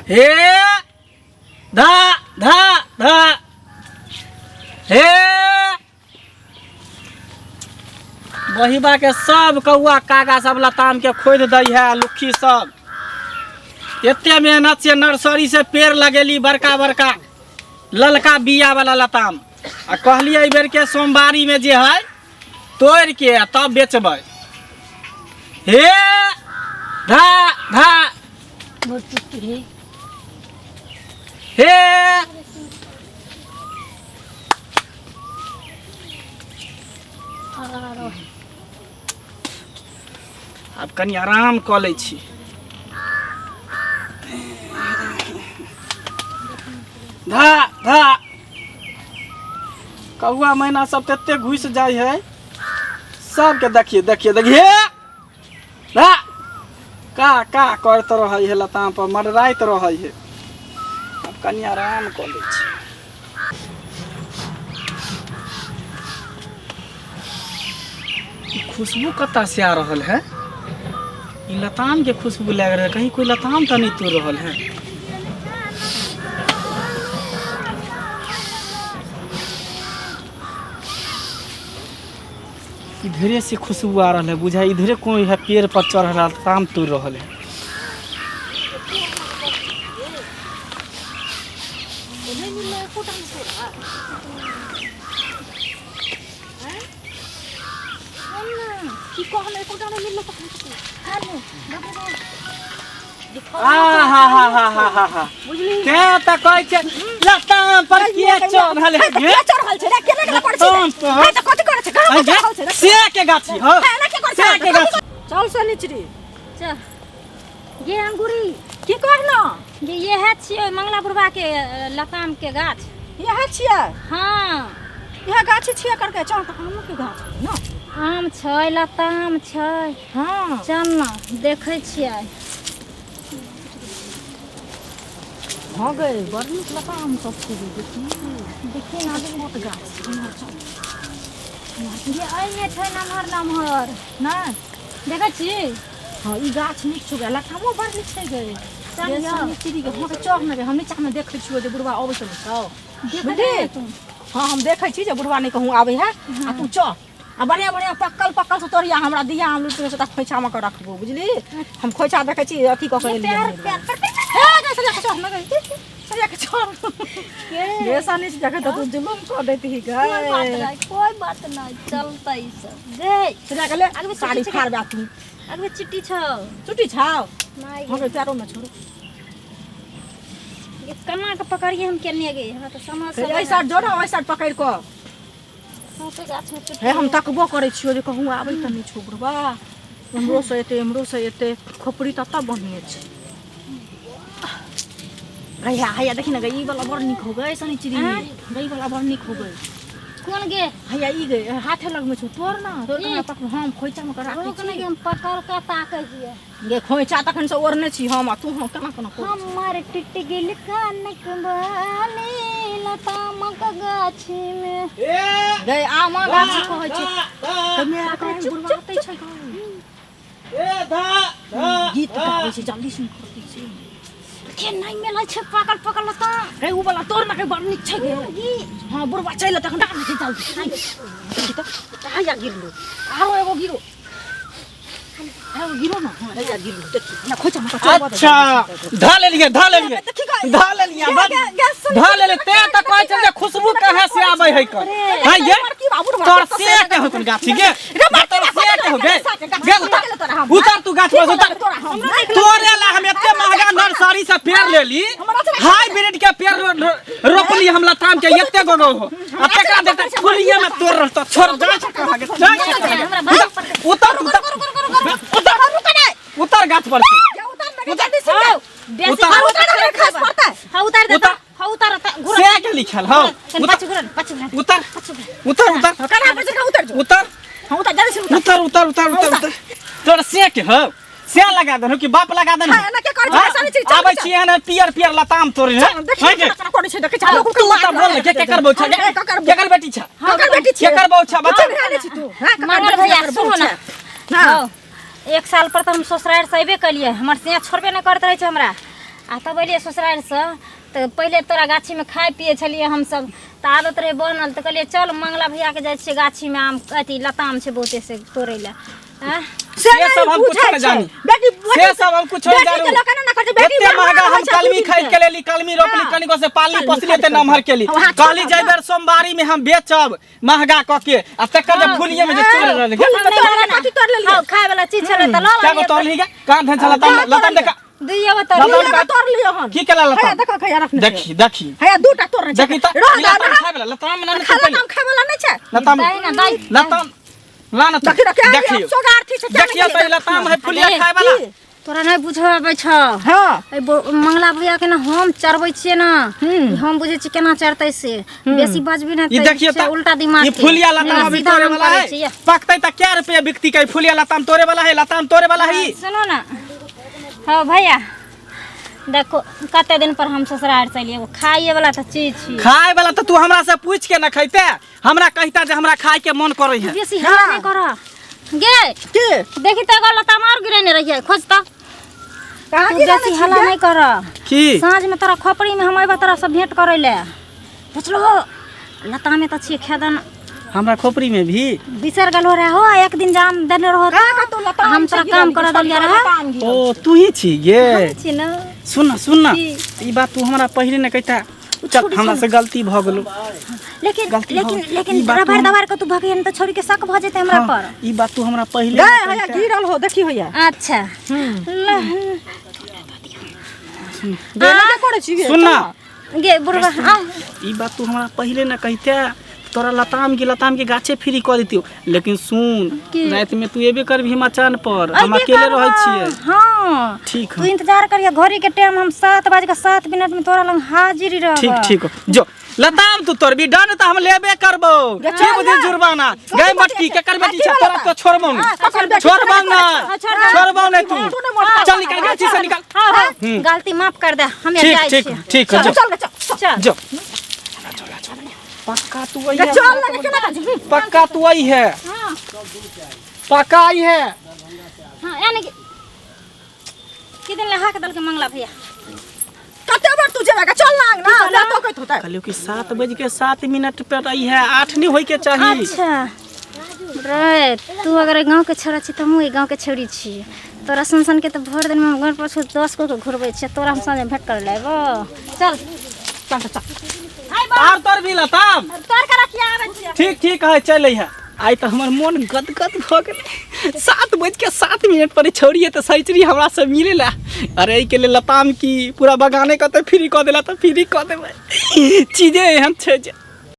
हे धा धा धा हे बहिबा के सब कौआ कागा सब लताम के खोदि दै है लुक्खी सब। एते मेहनत से नर्सरी से पेड़ लगेली बड़का बड़का ललका बिया वाला लताम, आ कहलिए एहि बेर के सोमवारी में जे है तोड़ के आ तब बेचबै। हे धा धा हे आब कनि आराम कऽ लै छी। धा धा कौआ मैना सब तते घुसि जाइ है सबके। देखिए देखिए देखिए, धा का का करैत रहै है, लताम पर मडराइत रहै है। आब कनि आराम कऽ लै छी। ई खुशबू कतऽ से आ रहल है? ई लताम के खुशबू लागि रहल है, कहीं कोई लताम तऽ नहि तोड़ रहल है। इधरे से खुशबू आ रहल है, बुझाइ इधरे कोई है पेड़ पर चढ़ रहल है, लताम तोड़ रहल है। की कहल एकोटा नहि मिललो तखन आ हा हा हा हा हा हा। बुझली ते तऽ कहै छै लताम पर किए चढ़ल है? के चढ़ल छै रे? केना केना करै छै लताम पर। हे तऽ कथि करै छै? कहाँ पर चढ़ल छै रे? से के गाछी हो, हे, एना के करै से छै? के गाछी। चल सनिचरी। चल ये अंगूरी। की कहलो? ये इएह छियै मंगला बुढ़वा के लताम के गाछ। इएह छियै? हाँ। इएह गाछ छियै करके। चल तऽ आमो के गाछ है ने? आम छै, लताम छै। हाँ। चल ने देखै छियै। हाँ गए, बड़ नीक लताम सब छै गे, देखी। देखी ने। छोट गाछ छै, इम्हर चल। ये एहिमे छै नमहर नमहर। नहि। देखै छी? हाँ, ई गाछ नीक छौ गे, लतामो बड़ नीक छै गे। चल गे, यौ। सनिचरी गे, हाँ गे, चढ़ ने गे, हम नीचा मे देखै छियौ जे बुढ़वा अबै छौ नहि छौ। देखै बुझली? नहि तू। हाँ, हम देखै छी जे बुढ़वा नहि कहूँ आबै है, आ तू चढ़। आ बढ़िया बढ़िया पक्कल पक्कल से तोड़िया हमरा दिया, हम लुटि के खोइछा मे के रखबो, बुझली? हम खोइछा देखै छी अथी कऽ के एलियै। पैर हम। पैर पर हे गे, सरिया के चढ़ ने गे, सरिया के चढ़। गे सनी, देखै तऽ तू जुलुम कऽ दैतही गे। कोई बात नहीं, कोई बात नहीं, चलतै ई सब गे। सरिया के ले। आगू साड़ी चिट्ठी। फाड़बे तू। अगबे चिट्ठी छौ। चुट्टी छौ? नहि। हाँ गे, पैरो मे छोड़ो। गे, केना के पकड़िए हम केने गे, हमरा तऽ समझ हे, एहि साइड जो ने, ओहि साइड पकड़ि कऽ। सौंसे गाछ में चुट्टी। हे, हम तकबो करै छियौ जे कहूँ आबै तऽ नहि छौ बुढ़बा। एम्हरो से एतै, एम्हरो से एतै। खोपड़ी ततऽ बढ़िए छै। हैया हैया, देखी ने गे, ई वाला बड़ नीक हो गई सनिचरी। आँय? गई वाला बड़ नीक हो गई। कोन गे? हैया ई गे, हाथे लगमे छौ, तोड़ ना, तोड़ के हमरा पकड़, हम खोइचा मे के राखै रुक ने छी। गे, हम पकड़ के ताकै छियै। गे, खोइचा तखन से ओढ़ने छी हम, आ तू हम केना केना करै छी? हमर टूटि गेल कानक बाली लतामक गाछी में। ए गे, आमा गाछी कहै छै। धा कमे कहीं बुढ़वा आतै छै गे। ए धा धा। गीत गाबै छै, जल्दी सुन करतै छै। के नहि मिलै छै पकड़ पकड़ लताम। रे, उ वाला तोड़ ना गे, बड़ नीक छै गे। हाँ, बुढ़वा चलि तखन डाल छै जल्दी। देखी तऽ हैया गिरलो, आरो एगो गिरो, एगो गिरो ना। हाँ, हैया गिरलो, देखी ना खोइचा में चढ़। अच्छा, धा लेलिए, धा लेलिए, धा लेलिए, धा लेलिए। ते तऽ कहै छै जे खुशबू कहाँ से आबै है कर हां ये तोर से के हो कोन गाछी गे? तोर से के हो गे? गे उतर, उतर तू गाछ पर से उतर। तोरे ला हम एते महंगा नर्सरी से पेड़ लेली, हाइब्रिड के पेड़ रोपली हम लताम के, एते गो गो हो, आ तकरा देखते फुलिये में तोड़ रहतो। छोड़, जा छै कहाँ गे, जा छै कहाँ गे। उतर उतर उतर, उतर गाछ पर से। बेसी उतर। हाँ, उतार दे। उतर। हाँ, उतार घुर। से के लिखल हो? कनि उतर। पाछू घुरन, पाछू घुरन। उतर। पाछू घुरन। उतर उतर उतर उतर उतर उतर उतर उतर। तोर से के हो? से लगा देलहुँ कि बाप लगा देलहुँ? हाँ, एना के करै छै? ऐसा नहि छै, चल, आबै चल। छी एहन पियर पियर लताम तोड़े है। हैं के? तू तऽ बोल ने, के केकर बहू छै? केकर बेटी छै? केकर बहू छै बच्चा? मंगल भैया, सुनो ना। हौ, एक साल पर तऽ हम ससुरारि से अयबे केलियै, हमर सिया छोड़बे नहि करैत रहै छै हमरा। आ तब एलियै ससुरारिसँ तऽ पहिले तोरा गाछीमे खाइ पियै छलियै हमसब तऽ आदत रहै बनल तऽ कहलियै चल मंगला भैयाके जाइ छियै गाछीमे आम अथी लताम छै बहुते से तोड़ै लए आँय? से से सब हम बुझै कुछो नहि छै। जानी। बेटी से सब हम कुछो नहि बेटी के जानू। लोक एना ना करै छै, बेटी एते बर्बाद महंगा होइ हम छै कलमी दू दिन खरीद के। के लेली कलमी रोपली हाँ। कनिको से पालनी कलमी पोसली खरीद एते के नमहर केली हाँ, कहली छोटा जाय बेर सोमवारी में हम बेचब महंगा क के आ तकर जे फुलिये में जे चोर रहल फूल में तोड़ लेली, कथी तोड़ लेलियै? हँ, खाय वाला चीज छलै तऽ लऽ क्या को लेलियै। तोड़ ली गे कहाँ धन छला लताम लताम देखा दुइये गो तोड़ लताम दुइये गो का- तोड़ लियौ हन। की केला हैया लताम देखो हैया रखने छै। देखी देखी हैया दूटा तोड़ने छै। देखी त रह ई दे लताम ना। खाय वाला लताम ना खा लताम खाय वाला नहि छै। लताम दाइ ना, दाइ। लताम ला ना तू। देखी देखी देखियो सोगार्थी छै क्या देखियो नहि त ई लताम है फुलिया अरे, खाय वाला की? तोरा नहि बुझऽ आबै छौ हाँ एहि मंगला भैया के ना हम चरबै छियै ना हम बुझै छियै केना चरतै से बेसी बजबी ना ई देखियो तऽ त उल्टा दिमाग ई के। फुलिया लताम ना, अभी सीधा तोड़े हम वाला करै है छियै। पकतै त क्या रुपया बिकती के फुलिया लताम तोड़े वाला है लताम तोड़े वाला है ई। सुनो ना हाँ भैया देखो कते दिन पर हम ससुराल से एलियै एगो खाइए वाला तऽ चीज छी खाय वाला त तू हमरा से पूछ के न खैते हमरा कहता जे हमरा खाय के मन करे है बेसी हल्ला नहि कर गे के देखी तऽ एगो लताम आर गिरेने रहियै खोज तऽ कहाँ तू गिरल बेसी छी हल्ला गे? नहि कर की साँझ में तोरा खोपड़ी में हम अयबा तोरा से भेंट करै ले बुझलो लतामे तऽ छियै खेदन हमरा खोपड़ी में भी बिसर गेलो रहे हो एक दिन जाम देने रहो कहाँ कतौ लताम हम छै तोरा गिरल, काम करऽ देलियै रहे लताम गिरल। ओ तू ही छी ये छी ने सुन ना सुन ना की? ई बात तू हमरा पहिले न कहता चल हमरा से गलती भ गेलो लेकिन गलती भऽ लेकिन गेल। लेकिन ई बात रबड़ हम- दबार के तू भगियन तऽ छोड़ी के शक भऽ जेतै हमरा पर ई बात तू हमरा पहिले गए न हैया कहिता। गिरल हो देखी होइया अच्छा गेले के करै छी गे सुन ना गे बुढ़वा आ ई बात तू हमरा पहिले न कहिते तोरा लताम के गाछे फ्री कऽ देतियौ लेकिन सुन की? राति में तू एबे करबही मचान पर हम अइबे अकेले करबो। रहै छियै हाँ ठीक तू है इंतजार करिए घड़ी के टाइम हम 7:07 में तोरा लंग हाजिर रहब ठीक ठीक जो लताम तू तोड़बी डन तऽ हम लेबे करबो की बुझी जुर्माना गए मटकी केकर बेटी छै तोरा तो छोड़बौ नहीं छोड़बौ ना छोड़बौ नहीं तू चल निकल गाछी से निकल हाँ हाँ गलती माफ कर दे हम ठीक जाइ ठीक छियै ठीक जो चल चल चल जो पक्का तू आई है चल लगे केना बाजू पक्का तू आई है हाँ पक्का आई है हाँ यानी कि की दिन लहा के दल के मंगला भैया कते बेर तू जेबे चल ना अंगना जा तो कहत होता कहलियो कि 7:07 पर आई है 8 नहीं होई के चाहिए अच्छा रे तू अगर गाँव के छोरा छी तऽ हमहूँ गाँव के छोरी छी तोरा सन सन के तऽ भरि दिन में हम घर पर 10 गो के घुरबै छियै तोरा हम साँझ भेंट कर लेबो चल चल चल तार तोर भी लताम तोर के रखिया आबै छियै ठीक ठीक है चल है आइ तऽ हमर मोन गदगद भऽ गेलै 7:07 पर ई छौड़ी तऽ सैचरी हमरा से मिले ला अरे एहिके लेल लताम की पूरा बगाने कतऽ फ्री कऽ देला तऽ फ्री कऽ देबै चीजे एहन छै जे